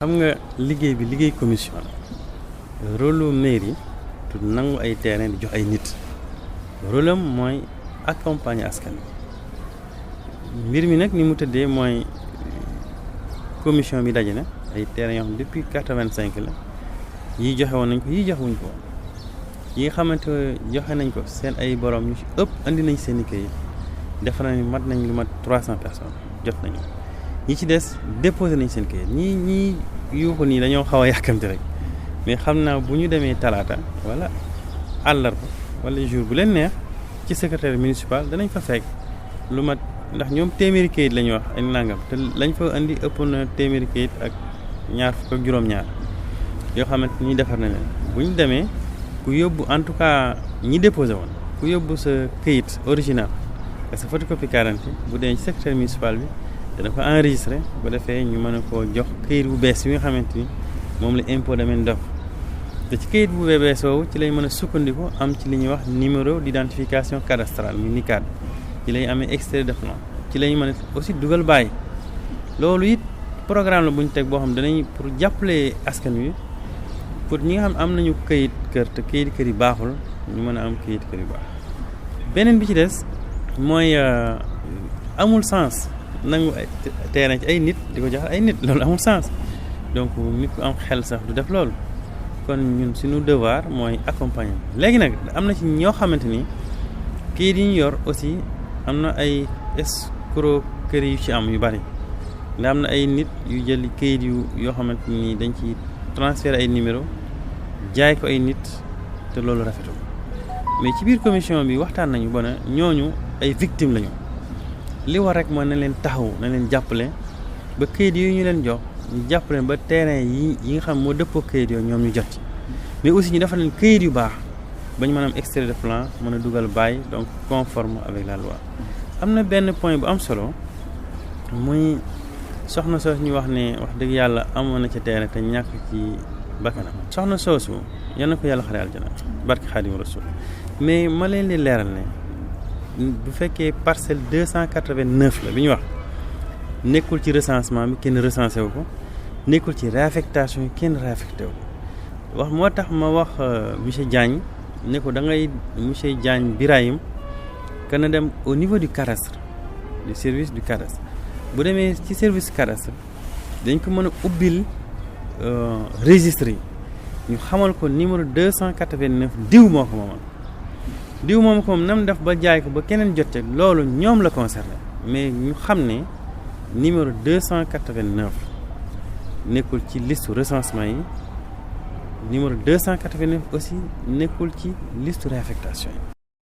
xam nga liggéey commission la rôle lu mairie du nangu ay terrain di jox ay nit rôle am mooy accompagner askan wi mbir mi nag ni mu tëddee mooy commission bi daje na ay terrain yoo xam depuis 85 la yii joxe woon nañ ko yii joxewuñ ko yi nga xamante joxe nañ ko seen ay borom ñu ci ëpp andi nañ seen i kayit def nañ mat nañ lu mat 300 personnes jot nañu ñi ci des déposé nañ seen kayit ñii yuuxu nii dañoo xaw a yàkkamti rek mais xam naa bu ñu demee talaata wala àllarba wala jour bu leen neex ci secrétaire municipal danañ fa fekk lu mat ndax ñoom téeméeri kayit la ñu wax ay nangam te lañ fa andi ëpp na téeméeri kayit ak ñaar fukk ak juróom-ñaar yoo xamante ni defar na leen bu ñu demee ku yóbbu en tout cas ñi déposé woon ku yóbbu sa kayit original ak sa photocopie quarante bu dee ci secrétaire municipal bi dana ko enregistré bu defee ñu mën a koo jox kayit bu bees yi nga xamante ni moom la impôt domaine def te ci kayit bu bees woowu ci lañ mën a sukkandiku am ci li ñuy wax numéro d'identification cadastrale muy NICAD ci lañ amee extrait de plan ci lañ mën a aussi dugal bàyyi loolu it programme la bu ñu teg boo xam danañ pour jàppale askan wi pour ñi nga xam am nañu kayit kër te kayit kër yi baaxul ñu mën a am kayit kër yu baax beneen bi ci des mooy amul sens nangu ay terrain ci ay nit di ko jox ay nit loolu amul sens donc nit ku am xel sax du def loolu kon ñun suñu devoir mooy accompagner léegi nag am na ci ñoo xamante ni kayit yi ñu yor aussi am na ay escroquerie yu ci am yu bari ndax am na ay nit yu jël kayit yoo xamante ni dañ ci transférer ay numéro jaay ko ay nit te loolu rafetul mais ci biir commission bi waxtaan nañu ba ne ñooñu ay victimes lañu li war rek mooy na leen taxaw na leen jàppale ba kayit yooyu ñu leen jox ñu jàppale ba terrain yi nga xam moo dëppoo kayit yooyu ñoom ñu jot ci mais aussi ñu defal leen kayit yu baax ba ñu mën a am extrait de plan mën a dugal bàyyi donc conforme avec la loi. am na benn point bu am solo muy soxna soosu ñu wax ne wax dëgg yàlla amoon na ci terrain te ñàkk ci bakkanam soxna soosu yal na ko yàlla xare aljana barke Xaadimu Rasuul mais ma leen di leeral ne bu fekkee parcelle 289 la bi ñu wax nekkul ci recensement bi kenn recensé wu ko nekkul ci réaffectation yi kenn réaffecté wu ko wax moo tax ma wax monsieur Diagne ne ko da ngay monsieur Diagne Birahim que na dem au niveau du cadastre du service du cadastre bu demee ci service cadastre dañ ko mën a ubbil registre yi ñu xamal ko numéro 289 diw moo ko moomal diw moom ko moom nam def ba jaay ko ba keneen jote loolu ñoom la concerné mais ñu xam ne numéro 289 nekkul ci liste recensement yi numéro 289 aussi nekkul ci liste réaffectation yi